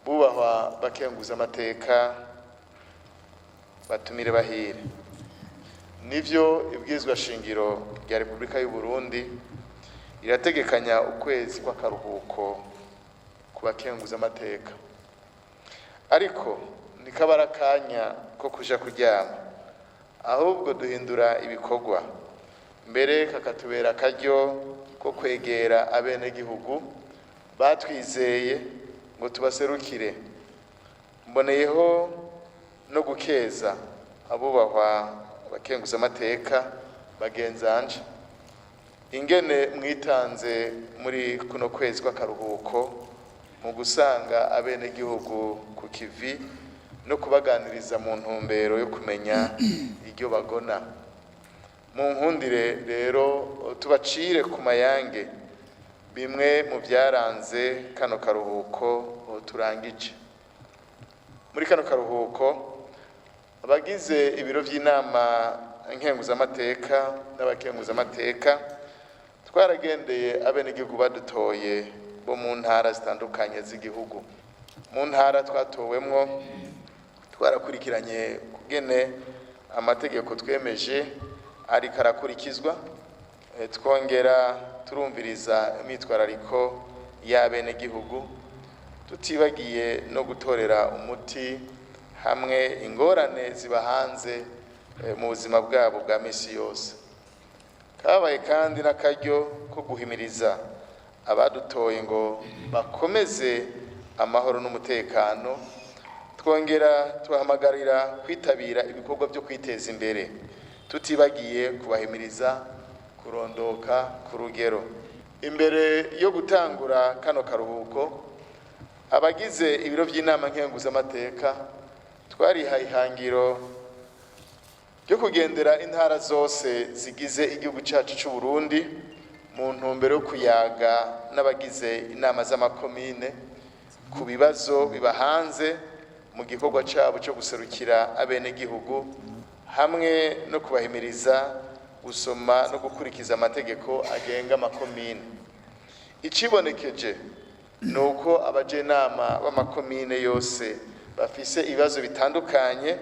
Bubahwa bakenguza amateka, batumire bahire, nivyo, ibwirizwa shingiro rya Repubulika y'u Burundi irategekanya ukwezi kw'akaruhuko ku bakenguza amateka, ariko ntikabara akanya ko kuja kuryama, ahubwo duhindura ibikorwa, mbere kakatubera akaryo ko kwegera abenegihugu batwizeye ngo tubaserukire. Mboneyeho no gukeza abubahwa abakenguza amateka bagenzanje ingene mwitanze muri kuno kwezi kw'akaruhuko mu gusanga abenegihugu ku kivi no kubaganiriza mu ntumbero yo kumenya iryo bagona. Mu nkundire rero tubacire ku mayange bimwe mu byaranze kano karuhuko turangije. Muri kano karuhuko, abagize ibiro by'inama nkenguzamateka n'abakenguzamateka twaragendeye abenegihugu badutoye bo mu ntara zitandukanye z'igihugu. Mu ntara twatowemwo twarakurikiranye kugene amategeko twemeje ariko arakurikizwa, twongera turumviriza imyitwarariko y'abenegihugu, tutibagiye no gutorera umuti hamwe ingorane ziba hanze mu buzima bwabo bwa misi yose. Kabaye kandi n'akaryo ko guhimiriza abadutoye ngo bakomeze amahoro n'umutekano, twongera tubahamagarira kwitabira ibikorwa byo kwiteza imbere, tutibagiye kubahimiriza kurondoka ku rugero. Imbere yo gutangura kano karuhuko, abagize ibiro by'inama nkenguzamateka twarihaye ihangiro ryo kugendera intara zose zigize igihugu cyacu cy'u Burundi mu ntumbero yo kuyaga n'abagize inama z'amakomine ku bibazo bibahanze mu gikorwa cyabo cyo guserukira abenegihugu, hamwe no kubahimiriza gusoma no gukurikiza amategeko agenga amakomine. Icibonekeje ni uko abajenama b'amakomine yose bafise ibibazo bitandukanye,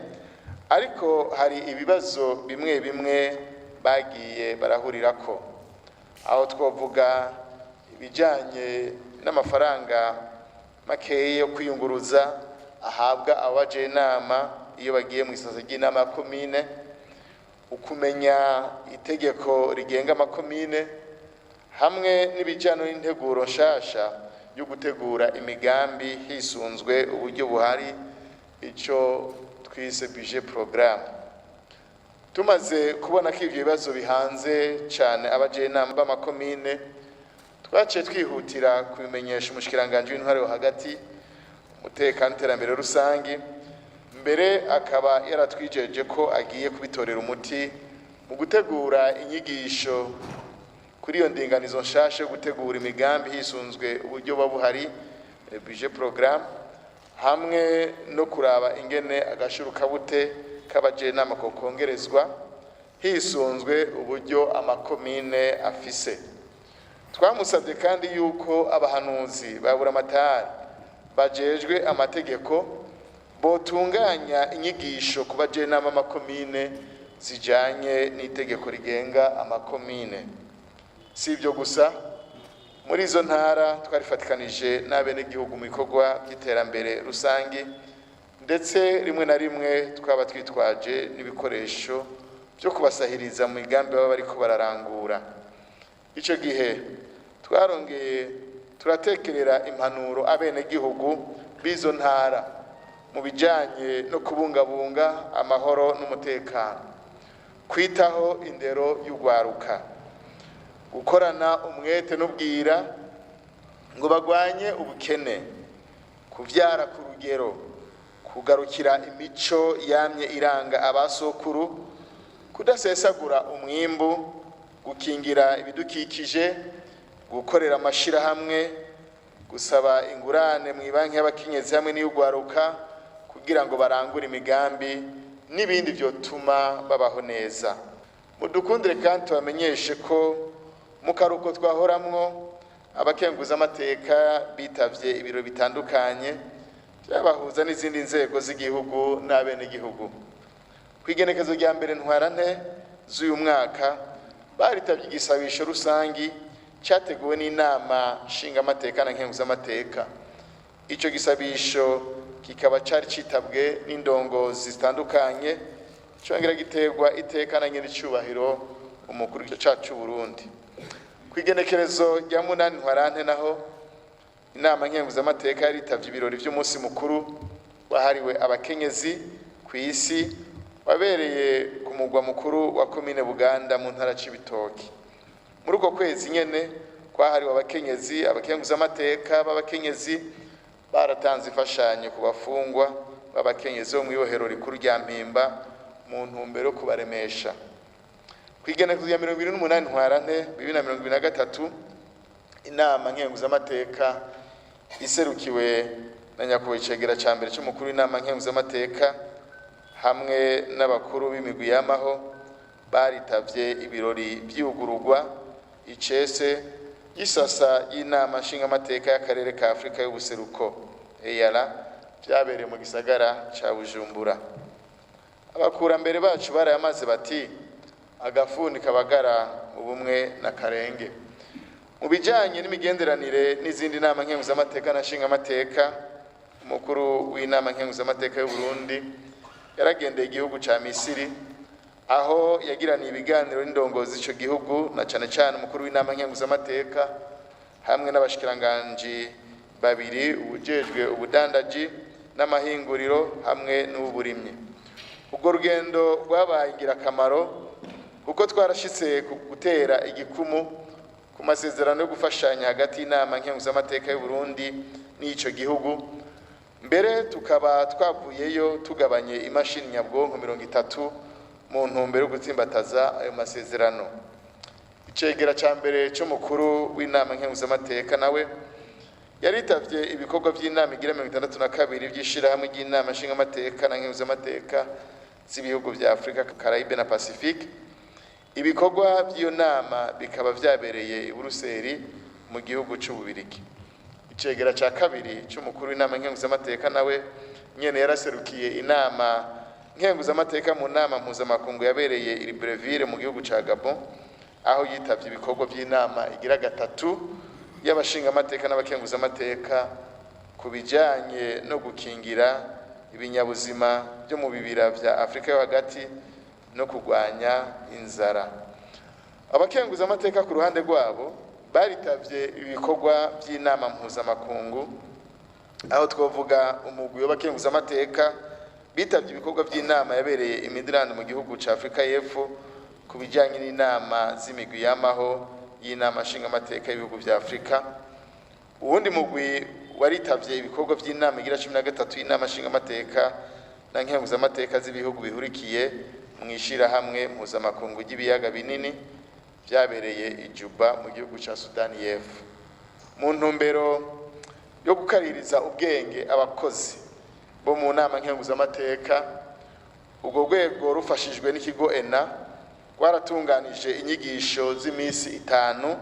ariko hari ibibazo bimwe bimwe bagiye barahurirako. Aho twavuga ibijyanye n'amafaranga makeya yo kwiyunguruza ahabwa abo bajenama iyo bagiye mu isaso ry'inama ya komine, ukumenya itegeko rigenga amakomine, hamwe n'ibijyanye n'integuro nshasha yo gutegura imigambi hisunzwe uburyo buhari, icyo twise budget programme. Tumaze kubona ko ibyo bibazo bihanze cyane abajenama b'amakomine, twaciye twihutira kubimenyesha umushikiranganji w'intwaro yo hagati, umutekano, iterambere rusange, mbere akaba yaratwijeje ko agiye kubitorera umuti mu gutegura inyigisho kuri iyo ndinganizo nshasha yo gutegura imigambi hisunzwe uburyo buba buhari, budget programme, hamwe no kuraba ingene agashurukabute k'abajenama kokongerezwa hisunzwe uburyo amakomine afise. Twamusabye kandi yuko abahanuzi ba buramatari bajejwe amategeko botunganya inyigisho ku bajenama b'amakomine zijanye n'itegeko rigenga amakomine. Si ibyo gusa, muri izo ntara twarifatikanije n'abenegihugu mu bikorwa by'iterambere rusange, ndetse rimwe na rimwe twaba twitwaje n'ibikoresho byo kubasahiriza mu migambi baba bariko bararangura. Icyo gihe twarongeye turatekerera impanuro abenegihugu b'izo ntara mu bijanye no kubungabunga amahoro n'umutekano, kwitaho indero y'urwaruka, gukorana umwete n'ubwira ngo bagwanye ubukene, kuvyara ku rugero, kugarukira imico yamye iranga abasokuru, kudasesagura umwimbu, gukingira ibidukikije, gukorera amashirahamwe, gusaba ingurane mu ibanki y'abakenyezi hamwe n'iy'urwaruka kugira ngo barangure imigambi, n'ibindi vyotuma babaho neza. Mudukundire kandi tubamenyeshe ko mu karuhuko twahoramwo, abakenguza amateka bitavye ibiro bitandukanye Vyabahuza n'izindi nzego z'igihugu n'abenegihugu. Kw'igenekezo rya 1 Ntwarante z'uyu mwaka, baritavye igisabisho rusangi cyateguwe n'Inama Nshingamateka na Nkenguzamateka. Ico gisabisho kikaba cari citabwe n'indongozi zitandukanye, congera giterwa iteka na nyen'icubahiro umukuru cacu c'Uburundi. Kw'igenekerezo rya 8 Ntwarante naho, Inama Nkenguzamateka yaritavye ibirori vy'umunsi mukuru wahariwe abakenyezi kw'isi, wabereye ku mugwa mukuru wa komine Buganda mu ntara Cibitoke. Muri uko kwezi nyene kwahariwe abakenyezi, abakenguzamateka b'abakenyezi baratanze imfashanyo ku bafungwa b'abakenyezi bo mw'ibohero rikuru rya Mpimba mu ntumbero yo kubaremesha. Kw'igenekerezo rya 28 Ntwarante 2023, Inama Nkenguzamateka iserukiwe na nyakubahwa icegera ca mbere c'umukuru w'Inama Nkenguzamateka hamwe n'abakuru b'imigwi yamaho, baritavye ibirori vy'iyugururwa icese y'isasa y'Inama Nshingamateka y'Akarere ka Afrika y'Ubuseruko, EALA, vyabereye mu gisagara ca Bujumbura. Abakurambere bacu barayamaze bati: "Agafuni kabagara ubumwe na karenge." Mu bijanye n'imigenderanire n'izindi nama nkenguzamateka na nshingamateka, umukuru w'Inama Nkenguzamateka y'u Burundi yaragendeye igihugu ca Misiri, aho yagiraniye ibiganiro n'indongozi z'ico gihugu, na cane cane umukuru w'Inama Nkenguzamateka hamwe n'abashikiranganji babiri, uwujejwe ubudandaji n'amahinguriro hamwe n'uw'uburimyi. Urwo rugendo rwabaye ingirakamaro kuko twarashitse ku gutera igikumu ku masezerano yo gufashanya hagati y'Inama Nkenguzamateka y'u Burundi n'ico gihugu. Mbere tukaba twavuyeyo tugabanye imashini nyabwonko 30 mu ntumbero yo gutsimbataza ayo masezerano. Icegera ca mbere c'umukuru w'Inama Nkenguzamateka nawe yaritavye ibikorwa vy'inama igira 62 vy'ishirahamwe ry'Inama Nshingamateka na Nkenguzamateka z'ibihugu vya Afrika, Caraïbe na Pacifique. Ibikorwa vy'iyo nama bikaba vyabereye i Buruseli mu gihugu c'Ububirigi. Icegera ca kabiri c'umukuru w'Inama Nkenguzamateka nawe nyene yaraserukiye Inama Nkenguzamateka mu nama mpuzamakungu yabereye i Libreville mu gihugu ca Gabon, aho yitavye ibikorwa vy'inama igira gatatu y'abashingamateka n'abakenguzamateka ku bijanye no gukingira ibinyabuzima vyo mu bibira vya Afrika yo hagati no kurwanya inzara. Abakenguzamateka ku ruhande rwabo baritavye ibikorwa vy'inama mpuzamakungu, aho twovuga umugwi w'abakenguzamateka bitavye ibikorwa vy'inama yabereye i Midrand mu gihugu ca Afrika y'Epfo ku bijanye n'inama z'imigwi yamaho y'Inama Nshingamateka y'ibihugu vya Afrika. Uwundi mugwi waritavye ibikorwa vy'inama igira 13 y'Inama Nshingamateka na Nkenguzamateka z'ibihugu bihurikiye mw'ishirahamwe mpuzamakungu ry'ibiyaga binini, vyabereye i Juba mu gihugu ca Sudani y'Epfo. Mu ntumbero yo gukaririza ubwenge abakozi bo mu Nama Nkenguzamateka, urwo rwego rufashijwe n'ikigo ENA rwaratunganije inyigisho z'imisi 5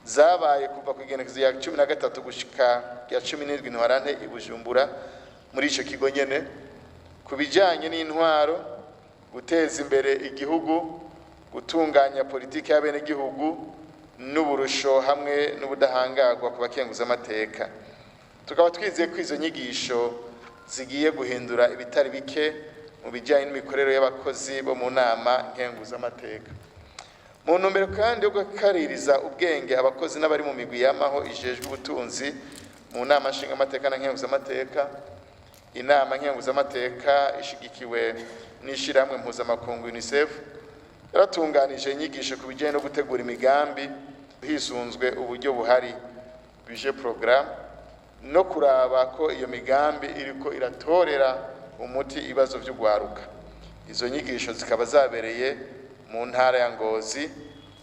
zabaye kuva ku igenekerezo rya 13 gushika rya 17 Ntwarante i Bujumbura muri ico kigo nyene, ku bijanye n'intwaro, guteza imbere igihugu, gutunganya politiki y'abenegihugu n'uburusho hamwe n'ubudahangarwa ku bakenguzamateka. Tukaba twizeye ko izo nyigisho zigiye guhindura ibitari bike mu bijyanye n'imikorere y'abakozi bo mu Nama Nkenguzamateka. Mu ntumbero kandi yo gukaririza ubwenge abakozi n'abari mu migwi yamaho ijejwe ubutunzi mu Nama Nshingamateka na Nkenguzamateka, Inama Nkenguzamateka ishigikiwe n'ishirahamwe mpuzamakungu UNICEF yaratunganije inyigisho ku bijyanye no gutegura imigambi hisunzwe uburyo buhari, budget programme, no kuraba ko iyo migambi iriko iratorera umuti ibibazo vy'ugwaruka. Izo nyigisho zikaba zabereye mu ntara ya Ngozi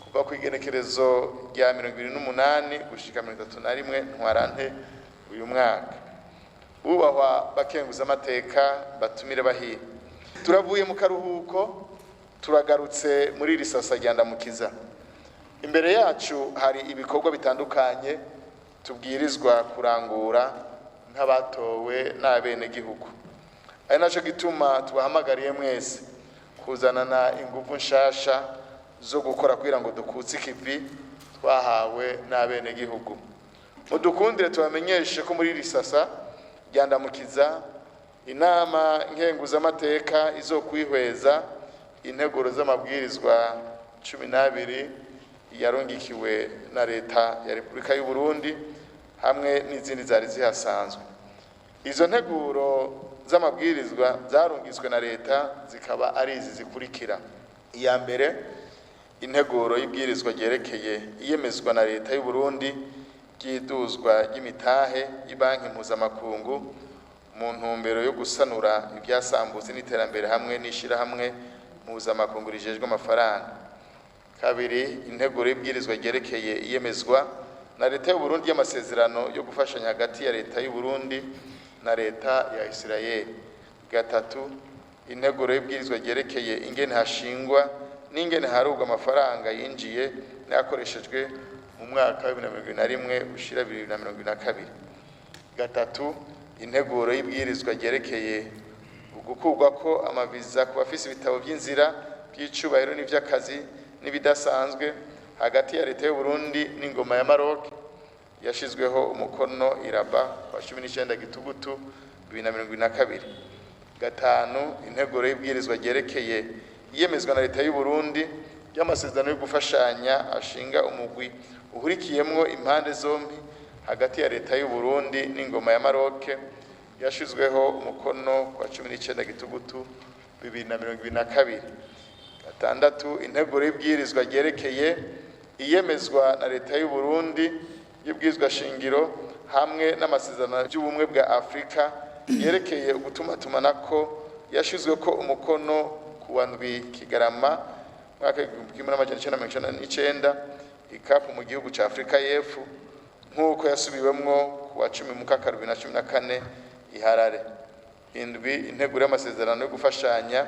kuva ku igenekerezo rya 28 gushika 31 Ntwarante uyu mwaka. Bubahwa bakenguzamateka, batumire bahire, turavuye mu karuhuko, turagarutse muri iri sasa rya Ndamukiza. Imbere yacu hari ibikorwa bitandukanye tubwirizwa kurangura. nk'abatowe n'abenegihugu. Ari naco gituma tubahamagariye mwese kuzanana inguvu nshasha zo gukora kugira ngo dukutse ikivi twahawe n'abenegihugu. Mudukundire tubamenyeshe ko muri iri sasa rya Ndamukiza inama nkenguzamateka izokwihweza integuro z'amabwirizwa 12 yarungikiwe na leta ya Repubulika y'u Burundi hamwe n'izindi zari zihasanzwe. Izo nteguro z'amabwirizwa zarungitswe na leta zikaba ari izi zikurikira: iya mbere, integuro y'ibwirizwa ryerekeye iyemezwa na leta y'u Burundi ry'iduzwa ry'imitahe y'ibanki mpuzamakungu mu ntumbero yo gusanura ivyasambutse n'iterambere hamwe n'ishirahamwe mpuzamakungu rijejwe amafaranga. Kabiri, integuro y'ibwirizwa ryerekeye iyemezwa na leta y'u Burundi y'amasezerano yo gufashanya hagati ya leta y'u Burundi na leta ya Israel. Gatatu, integuro y'ibwirizwa ryerekeye ingene hashingwa n'ingene harurwa amafaranga yinjiye n'ayakoreshejwe mu mwaka wa 2021 ushira 2022. Gatatu, integuro y'ibwirizwa ryerekeye ugukurwako amaviza ku bafise ibitabo vy'inzira vy'icubahiro n'ivy'akazi n'ibidasanzwe hagati ya leta y'u Burundi n'ingoma ya Maroc yashizweho umukono i Rabat kwa 19 Gitugutu 2022. Gatanu, integuro y'ibwirizwa ryerekeye iyemezwa na leta y'u Burundi ry'amasezerano yo gufashanya ashinga umugwi uhurikiyemwo impande zombi hagati ya leta y'u Burundi n'ingoma ya Maroc yashizweho umukono kwa 19 Gitugutu 2022. Gatandatu, integuro y'ibwirizwa ryerekeye iyemezwa na leta y'u Burundi y'ibwirizwa shingiro hamwe n'amasezerano y'ubumwe bwa Afrika yerekeye ugutumatumanako yashizweko umukono ku wa 7 Kigarama mwaka 1999 ikapu mu gihugu ca Afrika y'Epfo, nk'uko yasubiwemwo ku wa 10 Mukaka 2014 i Harare. Indwi, integuro y'amasezerano yo gufashanya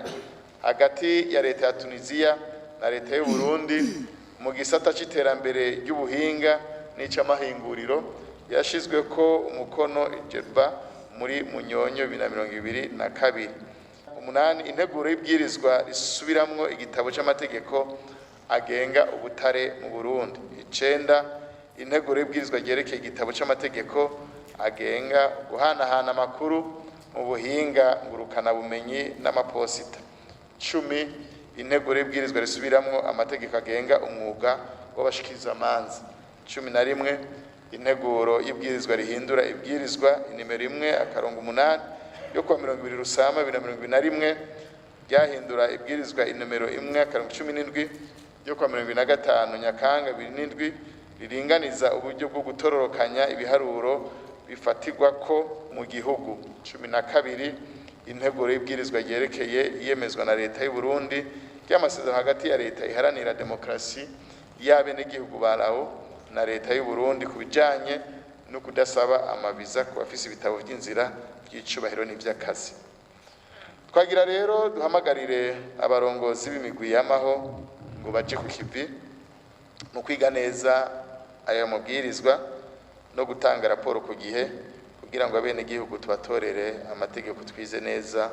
hagati ya leta ya Tunisia na leta y'u Burundi mu gisata c'iterambere ry'ubuhinga n'ic'amahinguriro yashizweko umukono i Djerba muri Munyonyo 2022. Umunani, integuro y'ibwirizwa risubiramwo igitabo c'amategeko agenga ubutare mu Burundi. Icenda, integuro y'ibwirizwa ryerekeye igitabo c'amategeko agenga guhanahana amakuru mu buhinga ngurukanabumenyi n'amaposita. 10, integuro y'ibwirizwa risubiramwo amategeko agenga umwuga w'abashikirizamanza. 11, integuro y'ibwirizwa rihindura ibwirizwa inimero 1-8 yo kuwa 20 Rusama 2021 ryahindura ibwirizwa inomero 1-17 yo kuwa 25 Nyakanga 2007 riringaniza uburyo bwo gutororokanya ibiharuro bifatirwako mu gihugu. 12, integuro y'ibwirizwa ryerekeye iyemezwa na leta y'u Burundi ry'amasezerano hagati ya leta iharanira demokarasi y'abenegihugu ba Lao na leta y'u Burundi ku bijanye no kudasaba amaviza ku bafise ibitabo vy'inzira vy'icubahiro n'ivy'akazi. Twagira rero duhamagarire abarongozi b'imigwi yamaho ngo baje ku kivi mu kwiga neza ayo mabwirizwa no gutanga raporo ku gihe kugira ngo abenegihugu tubatorere amategeko twize neza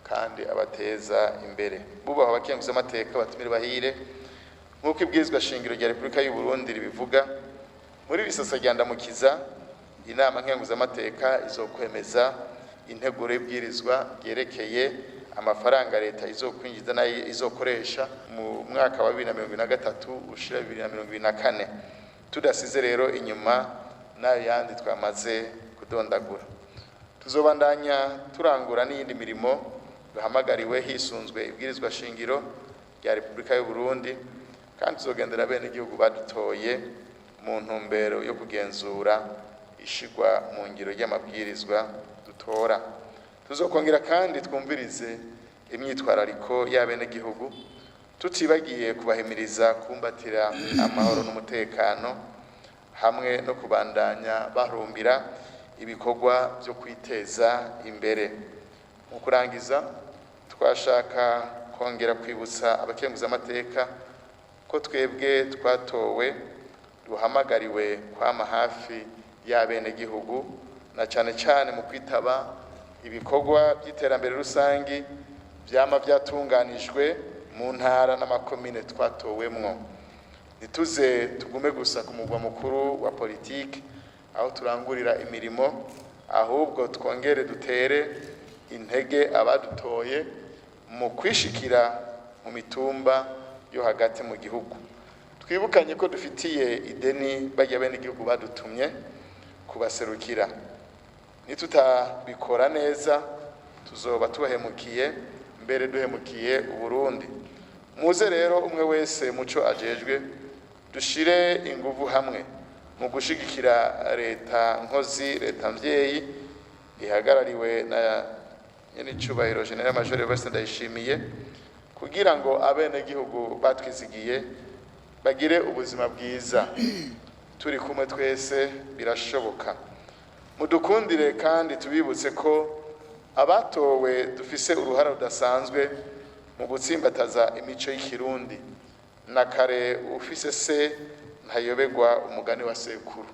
kandi abateza imbere. Bubahwa abakenguzamateka, batumire bahire, nk'uko ibwirizwa shingiro rya Repubulika y'u Burundi ribivuga, muri risasa rya Ndamukiza inama nkenguzamateka izokwemeza integuro y'ibwirizwa ryerekeye amafaranga leta izokwinjiza nayo izokoresha mu mwaka wa 2023 ushira 2024, tudasize rero inyuma nayo yandi twamaze kudondagura. Tuzobandanya turangura n'iyindi mirimo duhamagariwe hisunzwe ibwirizwa shingiro rya Repubulika y'u Burundi, kandi tuzogendera bene igihugu badutoye mu ntumbero yo kugenzura ishigwa mu ngiro ry'amabwirizwa dutora. Tuzokongera kandi twumvirize imyitwarariko y'abenegihugu, tutibagiye kubahimiriza kumbatira amahoro n'umutekano hamwe no kubandanya barumbira ibikorwa byo kwiteza imbere. Mu kurangiza, twashaka kongera kwibutsa abakenguzamateka ko twebwe twatowe duhamagariwe kwama hafi y'abenegihugu na cane cane mu kwitaba ibikorwa by'iterambere rusangi vyama vyatunganijwe mu ntara n'amakomine twatowemwo. Ntituze tugume gusa ku mugwa mukuru wa politike aho turangurira imirimo, ahubwo twongere dutere intege abadutoye mu kwishikira mu mitumba yo hagati mu gihugu. Twibukanye ko dufitiye ideni barya bene igihugu badutumye kubaserukira. Nitutabikora neza tuzoba tubahemukiye, mbere duhemukiye Uburundi. Muze rero umwe wese muco ajejwe dushire inguvu hamwe mu gushigikira leta nkozi, leta mvyeyi ihagarariwe na nyenicubahiro General Major Evariste Ndayishimiye, kugira ngo abenegihugu batwizigiye bagire ubuzima bwiza. Turi kumwe twese birashoboka. Mudukundire kandi tubibutse ko abatowe dufise uruhara rudasanzwe mu gutsimbataza imico y'ikirundi. Na kare ufise se ntayobegwa umugani wa sekuru.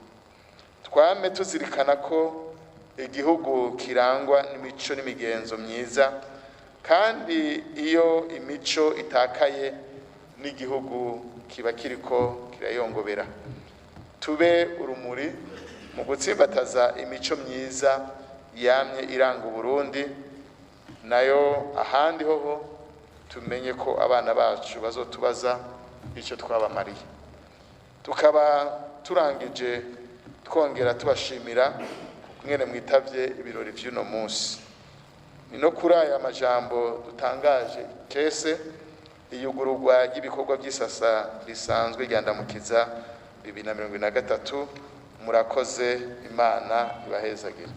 Twame tuzirikana ko igihugu kirangwa n'imico n'imigenzo myiza, kandi iyo imico itakaye n'igihugu kiba kiriko kirayongobera. Tube urumuri mu gutsimbataza imico myiza yamye iranga Uburundi, nayo ahandi hoho tumenye ko abana bacu bazotubaza icyo twabamariye. Tukaba turangije twongera tubashimira mwene mwitavye ibirori vy'uno munsi. Ni no kuri aya majambo dutangaje kese iyugururwa ry'ibikorwa by'isasa risanzwe rya Ndamukiza 2023. Murakoze, Imana ibahezagire.